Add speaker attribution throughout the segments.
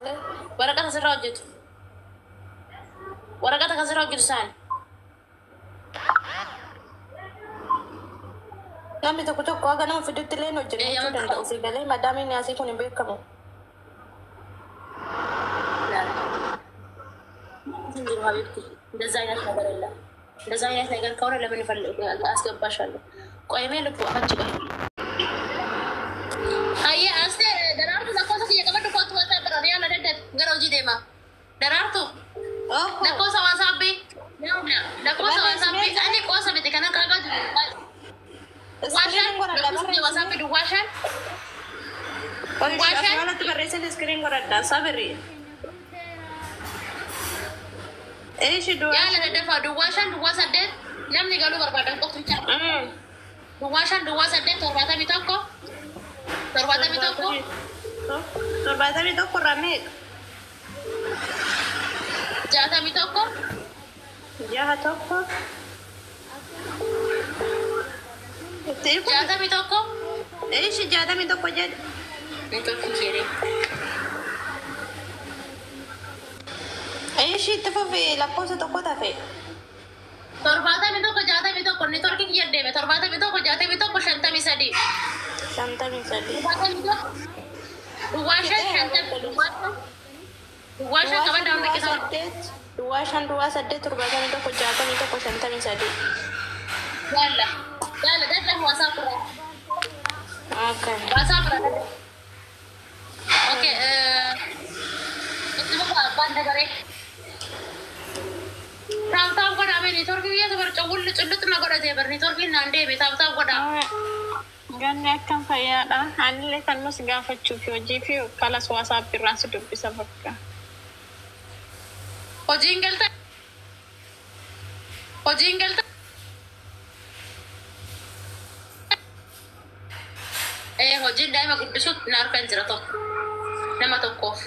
Speaker 1: Waraqata sirraa hojjetu. Waraqata kan sirraa hojjetu isaan.
Speaker 2: Namni tokko tokko haga nama fidutti illee hojjennu jechuu danda'u. Si galee madaamiin asii kun hin beekamu.
Speaker 1: ዝንጀሮ ሀቢብቲ እንደዛ አይነት ነገር የለም። እንደዛ አይነት ነገር ከሆነ ለምን አስገባሻለሁ? ቆይ ሜ ልቡ አንቺ ቆይ አየ አስቴር ደራርቱ lakkoofsa kiyya qabadhu kootu WhatsApp irra yaala daddabe gara hojii deema. Daraartu lakkoofsa WhatsAppii, lakkoofsa WhatsAppii ani qoosa miti kana qaaqaa jiru. Duwwaa 5, lakkoofsa kiyya WhatsAppii 05 05.
Speaker 2: Walatti barreessan screen godhadha sabiri. Eeshi duwwaa.
Speaker 1: Yaala daddafaa, 05 08, namni galuu barbaadan qoftu jira. 05 08 71 71.
Speaker 2: 71 irraa meeqa?
Speaker 1: 61.
Speaker 2: 61.
Speaker 1: 61.
Speaker 2: Eeshi 61 jedhe.
Speaker 1: Networkii keeree.
Speaker 2: Eeshi itti fufi, lakkoofsa tokko tafe.
Speaker 1: 71 61, networkii kiyya deeme, 71 61 53.
Speaker 2: 53.
Speaker 1: 71 05 50 05 05 qabadhaa hundi keessan.
Speaker 2: 8 05 08 71 61 53.
Speaker 1: Yaala yaala dadda WhatsApp irraa.
Speaker 2: Okay.
Speaker 1: WhatsApp irraa dadda. Okay, itti fufa abbaan dabaree. Tap tap godhaa mee, networkii biyya bar cawwulli culluxu na godhatee bar networkiin naan deeme, tap tap godhaa.
Speaker 3: Ganni akkam fayyaadha. Anillee kan nus gaafachuuf hojii fi kalas WhatsApp irraan si dubbisa bakka.
Speaker 1: Hojiin galta? Hojiin galta? Ee, hojiin daa'ima guddisuutti na harka hin jira tokko. Nama tokkoof.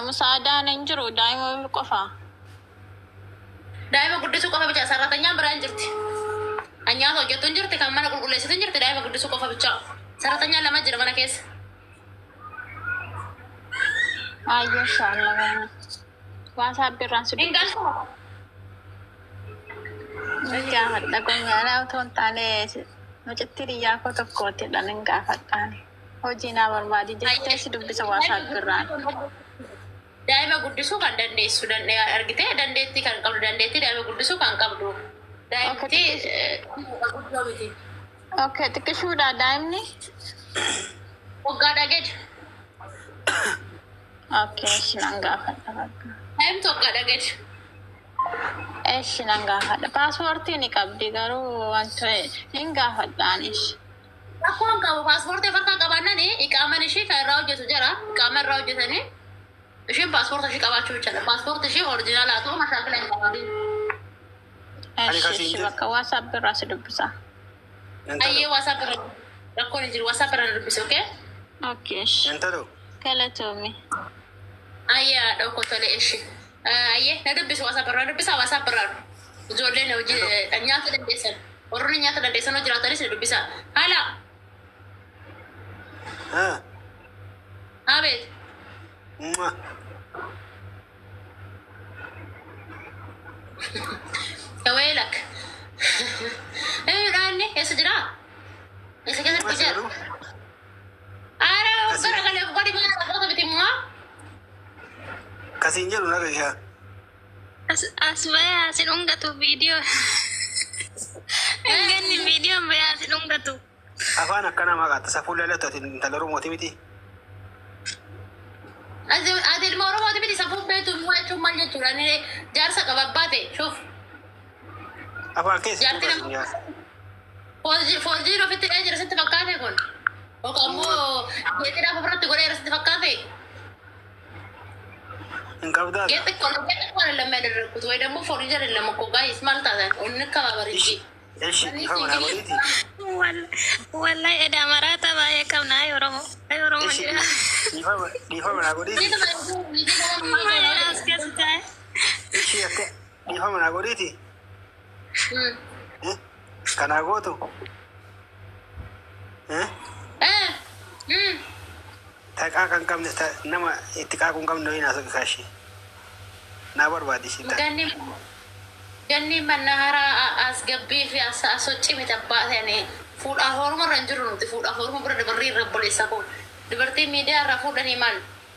Speaker 3: Musaadaan hin jiru, daa'ima qofa.
Speaker 1: Daa'ima guddisuu qofa bicha, sarratanyaan biraa hin jirti. Kan nyaata hojjettu hin jirti, kan mana qulqulleessitu hin jirti, daa'ima guddisuu qofa bicha. Sarratanyaan lama jira mana keessa.
Speaker 3: Ayyee, inshallah. WhatsApp irraan si
Speaker 1: Hin
Speaker 3: dubbisa.
Speaker 1: galtu.
Speaker 3: Ni gaafadha gongaadhaa otoo hin taane mucattii biyyaa koo tokkootidha nin gaafadhaan. Hojii naa barbaadi jettee si dubbisa WhatsApp irraan.
Speaker 1: Daa'ima guddisuu kan dandeessu argitee, dandeettii kan qabdu, dandeettii daa'ima guddisuu kan qabdu. Daa'imti guddoo miti.
Speaker 3: Okay, xiqqishuudha daa'imni?
Speaker 1: Waggaadhaa gadi.
Speaker 3: Okay, eshi nan gaafadha bakka.
Speaker 1: Daa'imti waggaadhaa gadi.
Speaker 3: Eshi nan gaafadha. Paaspoortii ni qabdi garuu wanta hin gaafadhaan eshi.
Speaker 1: Rakkoon qabu, paaspoortii fakkaa qabaannani iqaaman ishii kan irraa hojjetu jira. Iqaama irraa hojjetanii isheen paaspoortii ishii qabaachuu jechaadha. Paaspoortii ishii original haa ta'u, mashaakila hin qabaatin.
Speaker 4: Ani
Speaker 3: Eshi
Speaker 4: kasiin
Speaker 3: eshi
Speaker 4: jedhu.
Speaker 3: Bakka WhatsApp irraa si dubbisa.
Speaker 1: Ayyee, WhatsApp irra rakkoon hin jiru, WhatsApp irra na dubbise, okay?
Speaker 3: Okay, eshi.
Speaker 4: Intalo.
Speaker 3: Galatoomi.
Speaker 1: Ayyee, haadha koo, tole, eshi. Ayyee, na dubbisu WhatsApp irra, na dubbisa WhatsApp irra. Ijoolleen hojii nyaata dandeessan. Warroonni nyaata dandeessan hoo jiraatanis na dubbisa. Haala.
Speaker 4: Haa.
Speaker 1: Abeet.
Speaker 4: Mwah.
Speaker 1: Taweelak. Eenyudha inni? Eessa jiraa? Eessa keessatti
Speaker 4: Mwah
Speaker 1: jira?
Speaker 4: jedhu.
Speaker 1: Ara gara galee godhi mana dhaqoota miti immoo.
Speaker 4: Kasiin jedhu naga ishaa.
Speaker 5: As bahee asin dhungatu viidiyoo. Hin viidiyoon bahee asin dhungatu.
Speaker 4: Afaan akkana maqaata safuu lallatu, ati intala Oromooti miti.
Speaker 1: Ati ilma Oromooti miti, safuu beektu immoo jechuun maal jechuudha? Inni jaarsa qaba abbaa ta'e shuuf.
Speaker 4: Afaan keessa
Speaker 1: Jaarti
Speaker 4: kasiin
Speaker 1: nama
Speaker 4: jaarsa.
Speaker 1: Foorjiin ofitti dhahee jira sitti fakkaate kun. Yookaan immoo geexidhaaf ofirratti godhee jira sitti fakkaate.
Speaker 4: Hin qabdaa.
Speaker 1: ጌጥ እኮ ነው፣ ጌጥ እኮ አይደለም ያደረግኩት፣ ወይ ደግሞ ፎርጅ አይደለም እኮ guys፣ ማለት እንከባበር እንጂ።
Speaker 4: Eshi dhiifama naa godhiiti.
Speaker 5: Wallahi edaa maraata baay'ee qabna, ay Oromoo. Ay Oromoo
Speaker 4: Eshi
Speaker 5: jedha.
Speaker 4: dhiifama naa godhiiti.
Speaker 5: Maal as keessa taa'e?
Speaker 4: Eshi akka dhiifama naa godhiiti. Kanaa gootu. Ta qaaqa hin qabne ta nama itti qaaquu hin qabne wayii naa soqi kaashee. Naa barbaadi ishii ta'a.
Speaker 1: Ganni ganni manna haaraa as gabbii fi as sochii miti abbaa ta'anii fuudhaaf horuma irra hin jirru nuti fuudhaaf horuma bira dabarrii irra obboleessa koo. Dubartii miidiyaa irraa fuudhanii maal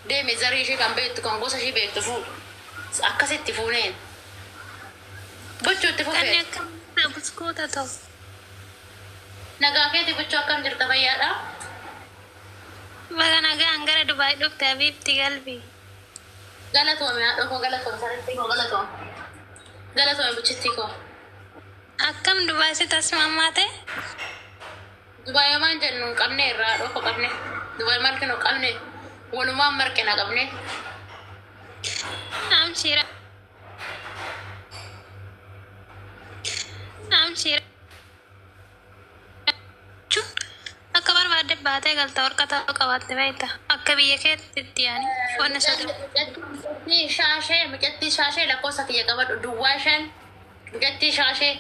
Speaker 1: deeme zarii ishee kan beektu kan gosa ishee beektu fuudhu. Akkasitti fuuneen. Buchuu itti
Speaker 5: Ganni
Speaker 1: fufee.
Speaker 5: akkam buskuuta ta'u.
Speaker 1: Nagaa keeti buchuu akkam jirta fayyaadha?
Speaker 5: Baga nagaan gara Dubaay dhufte Habiibti galbii.
Speaker 1: Galatoome haadha koo galatoome sarartii koo galatoome. Galatoome buchittii koo.
Speaker 5: Akkam Dubaay si tasmammaa ta'e?
Speaker 1: Dubaay homaan jennu hin qabne irraa haadha koo qabne. Dubaay marqinu qabne. Walumaan marqina qabne.
Speaker 5: Amshira. Amshira. Jechuun akka barbaadde baatee galta warqa ta'uu qabaatte beekta. Akka biyya keetti yaani wanni sadi.
Speaker 1: Mucattii shaashee mucattii shaashee lakkoofsa kiyya qabadhu duwwaa shan mucattii shaashee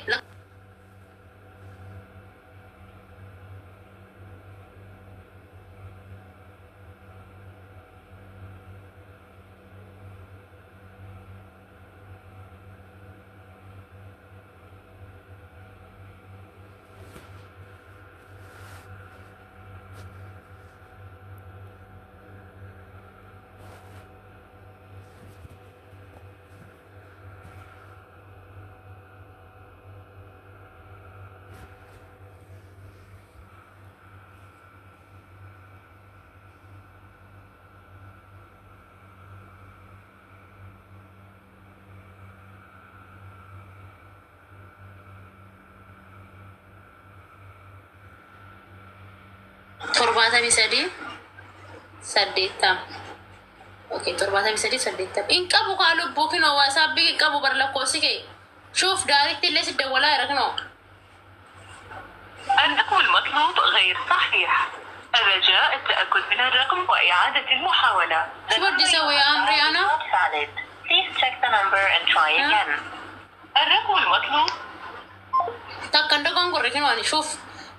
Speaker 1: 73 80. Okay, 73 80. In qabu kaa lubbuu kinoo waasaapbii hin qabu bar lakkoofsi kee. Shuuf daaritti illee si dawwalaa jira kinoo.
Speaker 6: الرقم المطلوب غير صحيح. الرجاء التأكد من الرقم وإعادة المحاولة.
Speaker 1: شو بدي أسوي يا عمري أنا؟
Speaker 6: Not valid. Please check the number and try again. الرقم المطلوب
Speaker 1: Takka hin dogongorre kinoo ani shuuf.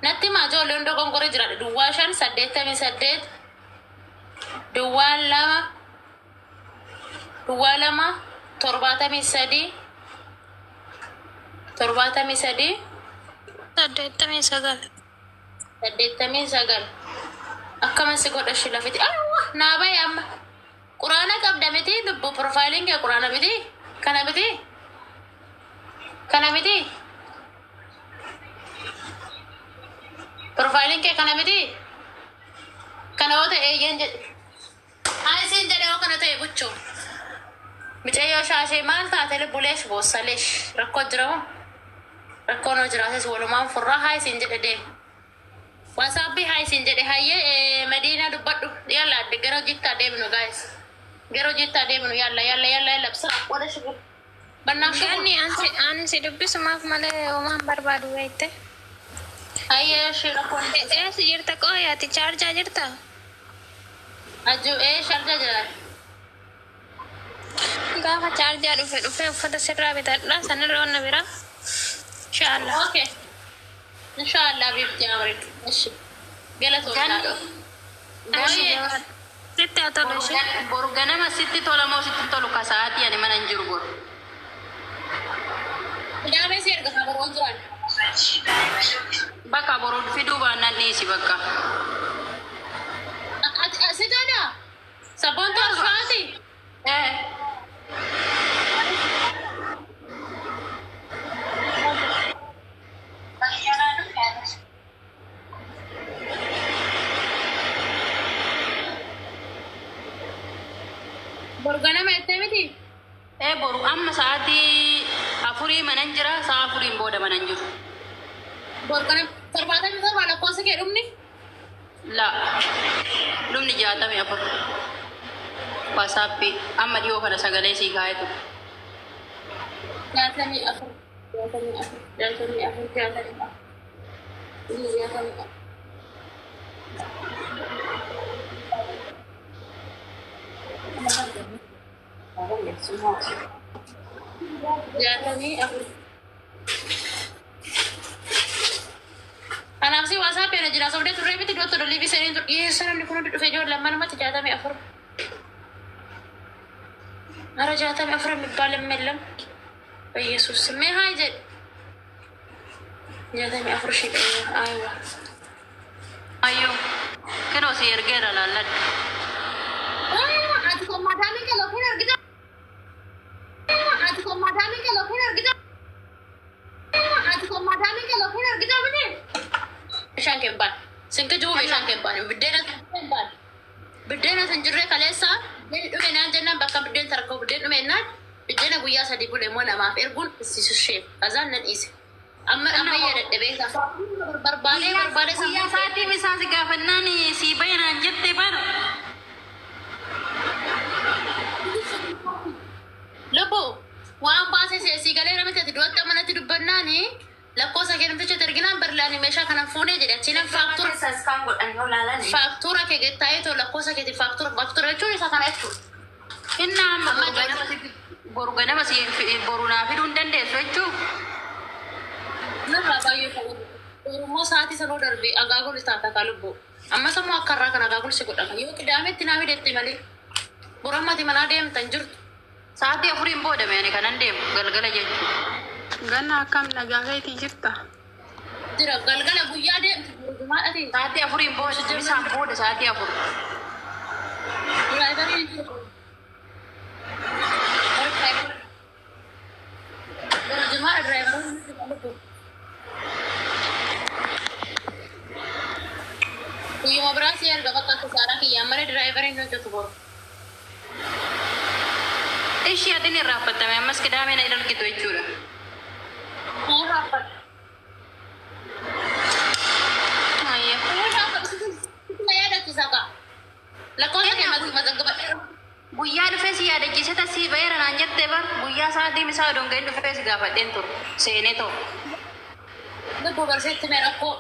Speaker 1: Natti himaa ijoollee hin dogongorre jira. Duwwaa 5 88 duwwaa 2 duwwaa 2 73 73
Speaker 5: 89.
Speaker 1: 89. Akkama si godha shi lafiti. Awwa naa bahe amma. Quraana qabda miti lubbu profaayiliin kee quraana miti. Kana miti. Kana miti. Profaayiliin kee kana miti. Kana yoo ta'e eeyyeen jedhe. Haa isiin jedhe yoo kana ta'e buchuu. Mucayyoo shaashee maal taate lubbu leesh boossa leesh rakkoo jira moo? Rakkoon hoo jiraates walumaan furraa haa isiin jedhe deemu. Wasaappi haa isiin jedhe hayyee Madiinaa dubbadhu yalla adde gara hojiitti haa deemnu guys. Gara hojiitti haa deemnu yalla yalla yalla yalla bsira wada shugur. Bannaaf shugur.
Speaker 5: Ganni ansi si dubbisumaaf malee homaa hin barbaadu beekte.
Speaker 1: Hayyee shii rakkoon.
Speaker 5: Eessa jirta qooyaati chaarjaa jirta?
Speaker 1: Ajju ee sharja jira.
Speaker 5: Gaafa chaarjaa dhufe dhufe uffata sirraa bitadha sanirra onna bira. Inshaallah.
Speaker 1: Okay. Inshallah bibti amri. Ishi. Galatoon haadha.
Speaker 5: Ashi
Speaker 1: Baay'ee.
Speaker 5: sitti haa tolu ishee.
Speaker 7: Boru ganama sitti tola moo sitti tolu ka sa'aatii ani mana hin jiru boru.
Speaker 1: Qidaamee si erga haa boroo jiran.
Speaker 7: Bakka boru fiduu baannaan dhiisi bakka.
Speaker 1: Ati si jedha. Sabboontu asfaati.
Speaker 7: Eh.
Speaker 1: Boru ganama jettee miti?
Speaker 7: Eh boru amma sa'aatii 4 mana hin jira sa'a 4 booda mana hin jiru.
Speaker 1: Boru ganama 77 lakkoofsi kee dhumni?
Speaker 7: La. Dhumni 64. Waasaappii amma dhiyoo kana sagalee sii kaa'ee ture.
Speaker 1: 64 64 64 64 64. 64. Kanaaf si waasaappii na jira sobdee turree miti duratti odoo liivii seeneen ture dhiyeessa namni kun hundi dhufee jiru lammanumatti 64. ኧረ 64 የሚባልም የለም። በኢየሱስ ስም hi jedhe 64 ሺህ አይዋ
Speaker 7: Ayyoo kinoo si ergeera laalladhu.
Speaker 1: Ati kan maadaamii kee lookiin argita. Ati kan maadaamii kee lookiin argita. Ati kan maadaamii kee lookiin argita miti. Bishaan kee hin baane. Sinki jiru bishaan kee hin baane. Biddeena hin baane. Biddeena hin jirre kaleessa biddeen dhume naan jennaan bakka biddeen tarkoo biddeen dhume naan biddeena guyyaa 3 bule immoo namaaf erguun sisheef kazaan nan dhiise. Amma amma yaadadhe beekaa. Barbaadee barbaadee
Speaker 7: Guyyaa sa'aatii isaa si gaafannaan si bayanaan jette bara.
Speaker 1: Lubbu waan baasee seesii galee namatti ati duratti amanatti dubbannaani lakkoofsa kee namticha erginaan barlaani meeshaa kana fuunee jedhe achiin faaktura faaktura kee gettaa'ee too lakkoofsa keeti faaktura faaktura jechuun isa kana jechuudha.
Speaker 7: Inni amma boru ganama si boru naa fiduu hin dandeessu jechuu.
Speaker 1: Narraa baay'ee ta'uu Oromoo sa'aatii sanoo darbee agaagul taata kaa lubbu. Amma sammuu akka irraa kan agaagul si godhama. Yoo qidaametti naa fidette malee boru ammati manaa deemtan jirtu.
Speaker 7: Sa'aatii 4n booda meeni kanan deemu galgala jechuudha.
Speaker 3: Ganna akkam nagaa keetii jirta?
Speaker 1: Jira galgala guyyaa deemtu borumaadhatiin.
Speaker 7: Sa'aatii 4n booda isaan booda sa'aatii 4.
Speaker 1: Diraayivariin jiru. Borujumaa diraayivariin jiru. Guyyuma biraa si erga bakka kisaaraa kiyyaan malee diraayivariin hojjetu boru.
Speaker 7: Ishii atiin irraanfattame ammas qidaamee na argitu jechuudha.
Speaker 1: Irraanfadha.
Speaker 7: Ayyee.
Speaker 1: Na yaadachiisa kaa. Lakkoofsa kee mazaggabadheera.
Speaker 7: Guyyaa dhufee si yaadachiise tasii bayeera naan jettee bar guyyaa sa'aatii isaa odoon gahin dhufee si gaafadheen ture seenee ta'u.
Speaker 1: Lubbuu barseetti mee rakkoo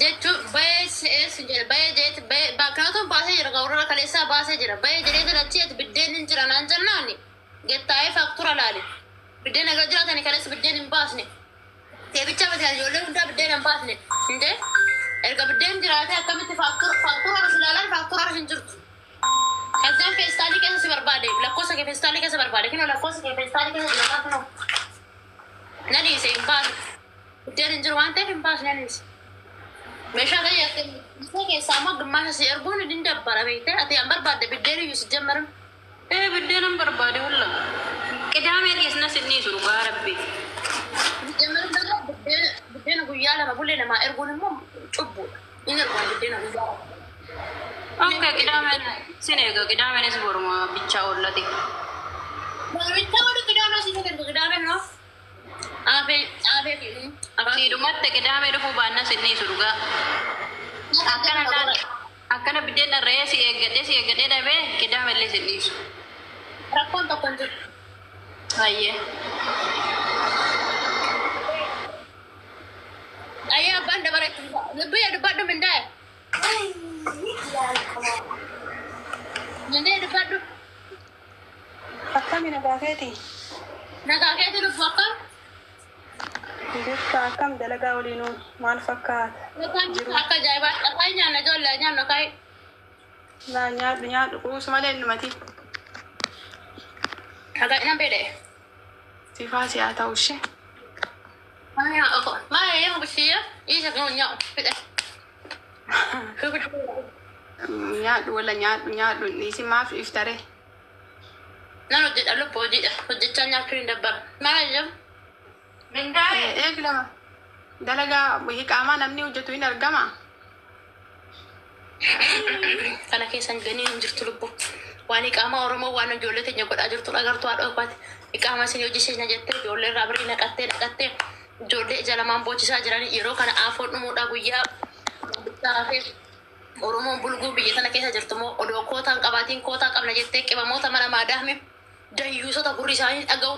Speaker 1: jechuun bayee se'ees jedhe bayee jeeti bayee baakinaatuun baasee jira gawrara kaleessaa baasee jira bayee jedhee jira achi ati biddeen hin jira naan jennaani gettaa'ee faaktura laale biddeen agar jiraatani kaleessa biddeen hin baasne teebicha miti ijoollee hundaa biddeen hin baasne hindee erga biddeen jiraate akkamitti faaktura faaktura si ilaalan faaktura hin jirtu. Kazaan feestaalii keessa si barbaade lakkoofsa kee feestaalii keessa barbaade kinoo lakkoofsa kee feestaalii keessa jira kinoo na dhiise hin baasne biddeen hin jiru waan ta'eef hin baasne na dhiise. Meeshaa ta'e keessaa immoo gimmaasha si erguun ni dabbara beektee ati an barbaadde biddeen iyyuu si jammarin.
Speaker 7: Ee biddeenan barbaade hulla. Qidaamee dhiisna sinni jiru dhugaa rabbi.
Speaker 1: Jammarin dhala biddeena guyyaa 2 bulee namaa erguun immoo cubbuudha. Inni erguun biddeena guyyaa 2.
Speaker 7: Okay qidaameen sin eega qidaameenis boruma bichaa oollate.
Speaker 1: Bichaa oolu qidaamee si kennu qidaameen noo. Aafee aafee fi afaan.
Speaker 7: Siidhumatte qidaamee dhufuu baanna sinni jiru dhugaa. Akkana laal akkana biddeen dharra'ee si eeggadhee dhabee qidaamellee sin dhiisu.
Speaker 1: Rakkoon tokko hin jiru.
Speaker 7: Ayyee.
Speaker 1: Ayyee abbaan dabara itti lubbuu dubbadhu mindaa'e. Mindee dubbadhu.
Speaker 2: Akkami nagaa keetii?
Speaker 1: Nagaa keetii lubbu akkam?
Speaker 2: Jirta akkam dalagaa waliinuu maal fakkaata?
Speaker 1: Akka ajaa'ibaa dhakaa nyaanna ijoollee nyaanna kaa'e.
Speaker 3: Laa nyaadhu nyaadhu quusu malee innumati.
Speaker 1: Dhagaa nan beela'e.
Speaker 3: Sifaa si haa ta'u ishee.
Speaker 1: Maal yoo bishiyya isa kan nyaa'u fidhe.
Speaker 3: Nyaadhu wala nyaadhu nyaadhu dhiisi maaf iftare.
Speaker 1: Nan hojjedha lubbu hojiidha hojjechaa nyaachuu hin dabbara. Maal jedhamu?
Speaker 7: Mindaa'e.
Speaker 3: Eeg lama dalagaa qaamaa namni hojjetu hin argama.
Speaker 1: Kana keessan ganii hin jirtu lubbu. Waan iqaamaa Oromoo waan ijoollee teenya godhaa jirtu agartuu haadha okkaati. Iqaamaa isin hojii jettee ijoollee irraa birrii naqattee naqattee ijoollee ija lamaan boochisaa jiran yeroo kana aafoon dhumuudha guyyaa bittaa fi Oromoon bulguu biyya tana keessa jirtu immoo odoo kootaan qabaatiin kootaa qabna jettee qimamoota mana maadaame dayyuusota gurri isaanii dhaga'u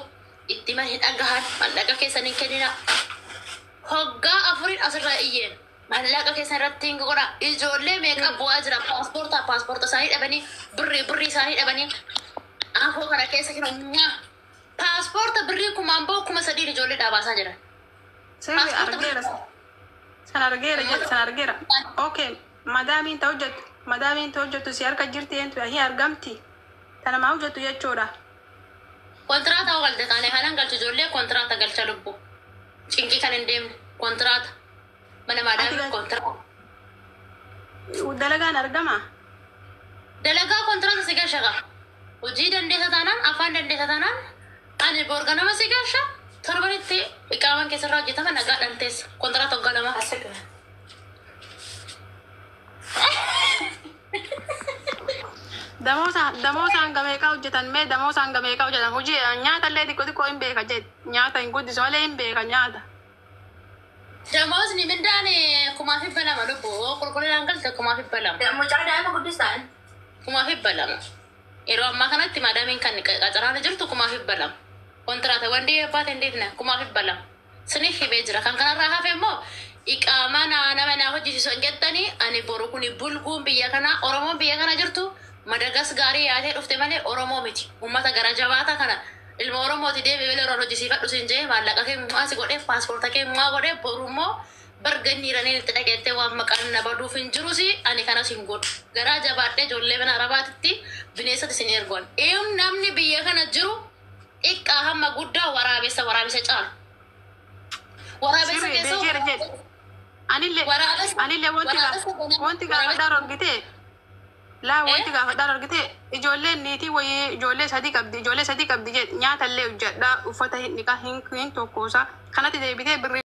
Speaker 1: itti man hin dhagahan mallaqa keessan hin kennina. Hoggaa 4n asirraa iyyeen mallaqa keessan irratti hin godha ijoollee meeqa bu'aa jira paaspoortaa paaspoorta isaanii dhabanii birrii birrii isaanii dhabanii afoo kana keessa kinu nyaa paaspoorta birrii kumaan ba'u 3,000n ijoollee dhaabaasaa jiran.
Speaker 3: Sirri argeera.
Speaker 8: San argeera jedhe san argeera. Okay, madaamiin ta hojjettu madaamiin ta hojjettu si harka jirti eentu hin argamti. Ta namaa hojjettu jechuudha.
Speaker 1: Kontiraata hoo galte taane kanan galchu ijoollee kontiraata galcha lubbu. Cinqii kan hin deemne kontiraata. Mana maadaamii kontiraata.
Speaker 8: Dalagaan argama.
Speaker 1: Dalagaa kontiraata si galcha gaa. Hojii dandeessa taanaan afaan dandeessa taanaan ani borga nama si galcha torbanitti iqaaman keessarraa hojjetama nagaa dhanteessa kontiraata hoggaa lama.
Speaker 8: Damoosaan gameeqaa hojjetan mee damoosaan gameeqaa hojjetan hojii nyaata illee xiqqoo xiqqoo hin beeka jedhe nyaata hin guddisu malee hin beeka nyaata.
Speaker 1: Damoosni mindaan 2,200 lubbu qulqullinaan galte 2,200.
Speaker 2: Mucaa daa'ima guddistaa?
Speaker 1: 2,200. Yeroo ammaa kanatti maadaamiin kan qacaraan jirtu 2,200. Kontiraata wanti baate hin deemne 2,200. Siniif himee jira. Kan kanarraa hafe immoo iqaamaa nama naa hojjisiisu hin jettanii ani boru kuni bulguun biyya kanaa Oromoon biyya kana jirtu madagas gaarii yaatee dhufte malee Oromoo miti. Uummata gara jabaata kana ilma Oromooti deebi'ee yeroo hojjisiifadhu siin jee maallaqa kee mu'aa si godhee paaspoorta kee mu'aa godhee boru immoo barganniiranii itti dhaqeettee waan maqaan na baduuf hin jirusi ani kanas hin godhu. Garaa jabaadhee ijoollee mana arabaatitti bineensatti isin ergoon. Eeyyoon namni biyya kana jiru xiqqaa hamma guddaa waraabessa waraabessa caalu. Waraabessa
Speaker 8: Sirrii
Speaker 1: keessa
Speaker 8: beekeera jedhe. Anillee
Speaker 1: Waraabessa-
Speaker 8: anillee wanti
Speaker 1: waraabessa
Speaker 8: gaafa wanti
Speaker 1: waraabessa-
Speaker 8: gaafadhaan argite laa wanti gaafadhaan argite ijoolleen niitii wayii ijoollee sadii qabdi ijoollee sadii qabdi jedhe nyaata illee hojjedhaa uffata hin dhiqaa hin tokkoosaa kanatti deebitee birrii.